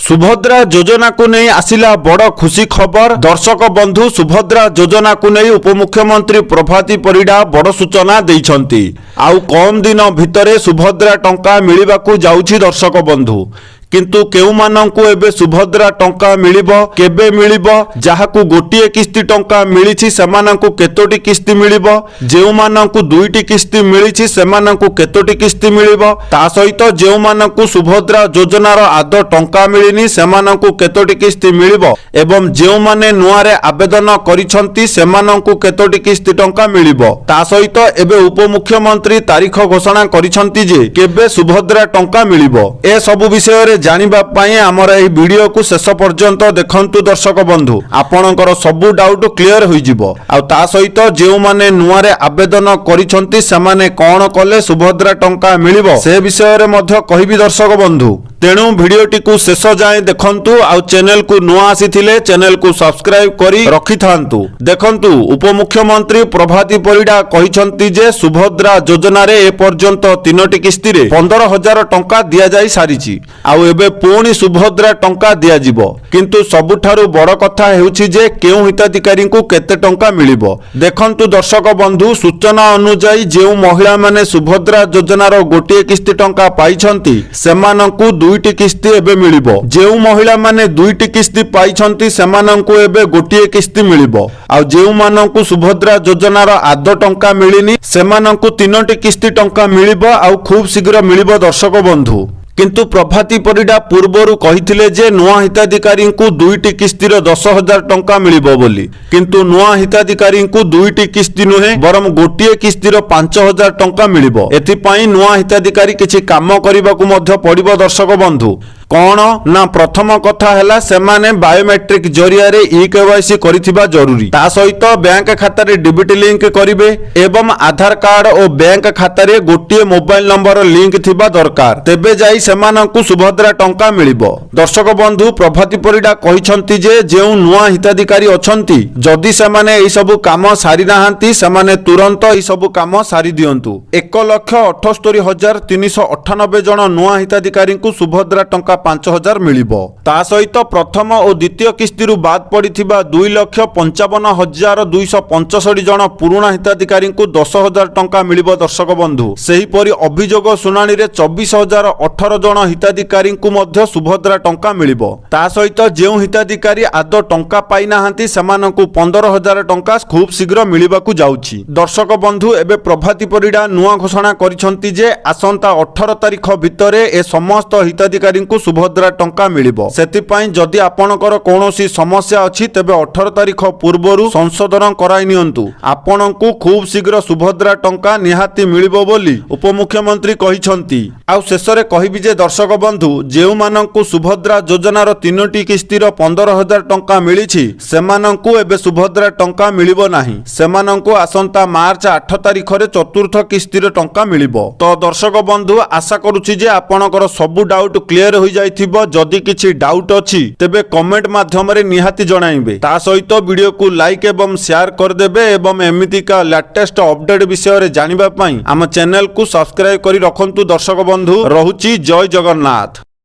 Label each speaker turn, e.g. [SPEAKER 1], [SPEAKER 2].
[SPEAKER 1] ସୁଭଦ୍ରା ଯୋଜନାକୁ ନେଇ ଆସିଲା ବଡ଼ ଖୁସି ଖବର। ଦର୍ଶକ ବନ୍ଧୁ, ସୁଭଦ୍ରା ଯୋଜନାକୁ ନେଇ ଉପମୁଖ୍ୟମନ୍ତ୍ରୀ ପ୍ରଭାତୀ ପରିଡ଼ା ବଡ଼ ସୂଚନା ଦେଇଛନ୍ତି। ଆଉ କମ୍ ଦିନ ଭିତରେ ସୁଭଦ୍ରା ଟଙ୍କା ମିଳିବାକୁ ଯାଉଛି ଦର୍ଶକ ବନ୍ଧୁ। କିନ୍ତୁ କେଉଁମାନଙ୍କୁ ଏବେ ସୁଭଦ୍ରା ଟଙ୍କା ମିଳିବ, କେବେ ମିଳିବ, ଯାହାକୁ ଗୋଟିଏ କିସ୍ତି ଟଙ୍କା ମିଳିଛି ସେମାନଙ୍କୁ କେତୋଟି କିସ୍ତି ମିଳିବ, ଯେଉଁମାନଙ୍କୁ ଦୁଇଟି କିସ୍ତି ମିଳିଛି ସେମାନଙ୍କୁ କେତୋଟି କିସ୍ତି ମିଳିବ, ତା ସହିତ ଯେଉଁମାନଙ୍କୁ ସୁଭଦ୍ରା ଯୋଜନାର ଆଦୌ ଟଙ୍କା ମିଳିନି ସେମାନଙ୍କୁ କେତୋଟି କିସ୍ତି ମିଳିବ ଏବଂ ଯେଉଁମାନେ ନୂଆରେ ଆବେଦନ କରିଛନ୍ତି ସେମାନଙ୍କୁ କେତୋଟି କିସ୍ତି ଟଙ୍କା ମିଳିବ, ତା ସହିତ ଏବେ ଉପମୁଖ୍ୟମନ୍ତ୍ରୀ ତାରିଖ ଘୋଷଣା କରିଛନ୍ତି ଯେ କେବେ ସୁଭଦ୍ରା ଟଙ୍କା ମିଳିବ, ଏସବୁ ବିଷୟରେ ଜାଣିବା ପାଇଁ ଆମର ଏହି ଭିଡିଓକୁ ଶେଷ ପର୍ଯ୍ୟନ୍ତ ଦେଖନ୍ତୁ ଦର୍ଶକ ବନ୍ଧୁ। ଆପଣଙ୍କର ସବୁ ଡାଉଟ୍ କ୍ଲିୟର ହୋଇଯିବ। ଆଉ ତା ସହିତ ଯେଉଁମାନେ ନୂଆରେ ଆବେଦନ କରିଛନ୍ତି ସେମାନେ କଣ କଲେ ସୁଭଦ୍ରା ଟଙ୍କା ମିଳିବ, ସେ ବିଷୟରେ ମଧ୍ୟ କହିବି ଦର୍ଶକ ବନ୍ଧୁ। ତେଣୁ ଭିଡିଓଟିକୁ ଶେଷ ଯାଏଁ ଦେଖନ୍ତୁ ଆଉ ଚ୍ୟାନେଲକୁ ନୂଆ ଆସିଥିଲେ ଚ୍ୟାନେଲକୁ ସବସ୍କ୍ରାଇବ କରି ରଖିଥାନ୍ତୁ। ଦେଖନ୍ତୁ, ଉପମୁଖ୍ୟମନ୍ତ୍ରୀ ପ୍ରଭାତୀ ପରିଡ଼ା କହିଛନ୍ତି ଯେ ସୁଭଦ୍ରା ଯୋଜନାରେ ଏପର୍ଯ୍ୟନ୍ତ ତିନୋଟି କିସ୍ତିରେ 15,000 ଟଙ୍କା ଦିଆଯାଇ ସାରିଛି ଆଉ ଏବେ ପୁଣି ସୁଭଦ୍ରା ଟଙ୍କା ଦିଆଯିବ। କିନ୍ତୁ ସବୁଠାରୁ ବଡ଼ କଥା ହେଉଛି ଯେ କେଉଁ ହିତାଧିକାରୀଙ୍କୁ କେତେ ଟଙ୍କା ମିଳିବ। ଦେଖନ୍ତୁ ଦର୍ଶକ ବନ୍ଧୁ, ସୂଚନା ଅନୁଯାୟୀ ଯେଉଁ ମହିଳାମାନେ ସୁଭଦ୍ରା ଯୋଜନାର ଗୋଟିଏ କିସ୍ତି ଟଙ୍କା ପାଇଛନ୍ତି ସେମାନଙ୍କୁ ଦୁଇଟି କିସ୍ତି ଏବେ ମିଳିବ। ଯେଉଁ ମହିଳାମାନେ ଦୁଇଟି କିସ୍ତି ପାଇଛନ୍ତି ସେମାନଙ୍କୁ ଏବେ ଗୋଟିଏ କିସ୍ତି ମିଳିବ। ଆଉ ଯେଉଁମାନଙ୍କୁ ସୁଭଦ୍ରା ଯୋଜନାର ଆଦୌ ଟଙ୍କା ମିଳିନି ସେମାନଙ୍କୁ ତିନୋଟି କିସ୍ତି ଟଙ୍କା ମିଳିବ ଆଉ ଖୁବ୍ ଶୀଘ୍ର ମିଳିବ ଦର୍ଶକ ବନ୍ଧୁ। କିନ୍ତୁ ପ୍ରଭାତୀ ପରିଡ଼ା ପୂର୍ବରୁ କହିଥିଲେ ଯେ ନୂଆ ହିତାଧିକାରୀଙ୍କୁ ଦୁଇଟି କିସ୍ତିର 10,000 ଟଙ୍କା ମିଳିବ ବୋଲି। କିନ୍ତୁ ନୂଆ ହିତାଧିକାରୀଙ୍କୁ ଦୁଇଟି କିସ୍ତି ନୁହେଁ, ବରଂ ଗୋଟିଏ କିସ୍ତିର 5,000 ଟଙ୍କା ମିଳିବ। ଏଥିପାଇଁ ନୂଆ ହିତାଧିକାରୀ କିଛି କାମ କରିବାକୁ ମଧ୍ୟ ପଡ଼ିବ ଦର୍ଶକ ବନ୍ଧୁ। କଣ ନା, ପ୍ରଥମ କଥା ହେଲା ସେମାନେ ବାୟୋମେଟ୍ରିକ ଜରିଆରେ ଇ କେୱାଇସି କରିଥିବା ଜରୁରୀ। ତା ସହିତ ବ୍ୟାଙ୍କ ଖାତାରେ ଡିବିଟି ଲିଙ୍କ କରିବେ ଏବଂ ଆଧାର କାର୍ଡ ଓ ବ୍ୟାଙ୍କ ଖାତାରେ ଗୋଟିଏ ମୋବାଇଲ ନମ୍ବର ଲିଙ୍କ ଥିବା ଦରକାର। ତେବେ ଯାଇ ସେମାନଙ୍କୁ ସୁଭଦ୍ରା ଟଙ୍କା ମିଳିବ। ଦର୍ଶକ ବନ୍ଧୁ, ପ୍ରଭାତୀ ପରିଡ଼ା କହିଛନ୍ତି ଯେ ଯେଉଁ ନୂଆ ହିତାଧିକାରୀ ଅଛନ୍ତି, ଯଦି ସେମାନେ ଏହି ସବୁ କାମ ସାରି ନାହାନ୍ତି, ସେମାନେ ତୁରନ୍ତ ଏହି ସବୁ କାମ ସାରି ଦିଅନ୍ତୁ। 1,78,398 ଜଣ ନୂଆ ହିତାଧିକାରୀଙ୍କୁ ସୁଭଦ୍ରା ଟଙ୍କା 5,000 ମିଳିବ। ତା ସହିତ ପ୍ରଥମ ଓ ଦ୍ୱିତୀୟ କିସ୍ତିରୁ ବାଦ୍ ପଡ଼ିଥିବା 2,55,265 ଜଣ ପୁରୁଣା ହିତାଧିକାରୀଙ୍କୁ 10,000 ଟଙ୍କା ମିଳିବ ଦର୍ଶକ ବନ୍ଧୁ। ସେହିପରି ଅଭିଯୋଗ ଶୁଣାଣିରେ 24,018 ଜଣ ହିତାଧିକାରୀଙ୍କୁ ମଧ୍ୟ ସୁଭଦ୍ରା ଟଙ୍କା ମିଳିବ। ତା ସହିତ ଯେଉଁ ହିତାଧିକାରୀ ଆଦୌ ଟଙ୍କା ପାଇନାହାନ୍ତି ସେମାନଙ୍କୁ 15,000 ଟଙ୍କା ଖୁବ୍ ଶୀଘ୍ର ମିଳିବାକୁ ଯାଉଛି। ଦର୍ଶକ ବନ୍ଧୁ, ଏବେ ପ୍ରଭାତୀ ପରିଡ଼ା ନୂଆ ଘୋଷଣା କରିଛନ୍ତି ଯେ ଆସନ୍ତା 18 ତାରିଖ ଭିତରେ ଏ ସମସ୍ତ ହିତାଧିକାରୀଙ୍କୁ ସୁଭଦ୍ରା ଟଙ୍କା ମିଳିବ। ସେଥିପାଇଁ ଯଦି ଆପଣଙ୍କର କୌଣସି ସମସ୍ୟା ଅଛି, ତେବେ 18 ତାରିଖ ପୂର୍ବରୁ ସଂଶୋଧନ କରାଇ ନିଅନ୍ତୁ। ଆପଣଙ୍କୁ ଖୁବ୍ ଶୀଘ୍ର ସୁଭଦ୍ରା ଟଙ୍କା ନିହାତି ମିଳିବ ବୋଲି ଉପମୁଖ୍ୟମନ୍ତ୍ରୀ କହିଛନ୍ତି। ଆଉ ଶେଷରେ କହିବି ଯେ ଦର୍ଶକ ବନ୍ଧୁ, ଯେଉଁମାନଙ୍କୁ ସୁଭଦ୍ରା ଯୋଜନାର ତିନୋଟି କିସ୍ତିର 15,000 ଟଙ୍କା ମିଳିଛି ସେମାନଙ୍କୁ ଏବେ ସୁଭଦ୍ରା ଟଙ୍କା ମିଳିବ ନାହିଁ। ସେମାନଙ୍କୁ ଆସନ୍ତା ମାର୍ଚ୍ଚ 8 ତାରିଖରେ ଚତୁର୍ଥ କିସ୍ତିର ଟଙ୍କା ମିଳିବ। ତ ଦର୍ଶକ ବନ୍ଧୁ, ଆଶା କରୁଛି ଯେ ଆପଣଙ୍କର ସବୁ ଡାଉଟ୍ କ୍ଲିୟର ହୋଇଯାଇଥିବ। ଯଦି କିଛି ଡାଉଟ୍ ଅଛି, ତେବେ କମେଣ୍ଟ ମାଧ୍ୟମରେ ନିହାତି ଜଣାଇବେ। ତା ସହିତ ଭିଡିଓକୁ ଲାଇକ୍ ଏବଂ ସେୟାର କରିଦେବେ ଏବଂ ଏମିତିକା ଲାଟେଷ୍ଟ ଅପଡେଟ୍ ବିଷୟରେ ଜାଣିବା ପାଇଁ ଆମ ଚ୍ୟାନେଲକୁ ସବସ୍କ୍ରାଇବ କରି ରଖନ୍ତୁ। ଦର୍ଶକ ବନ୍ଧୁ, ରହୁଛି। ଜୟ ଜଗନ୍ନାଥ।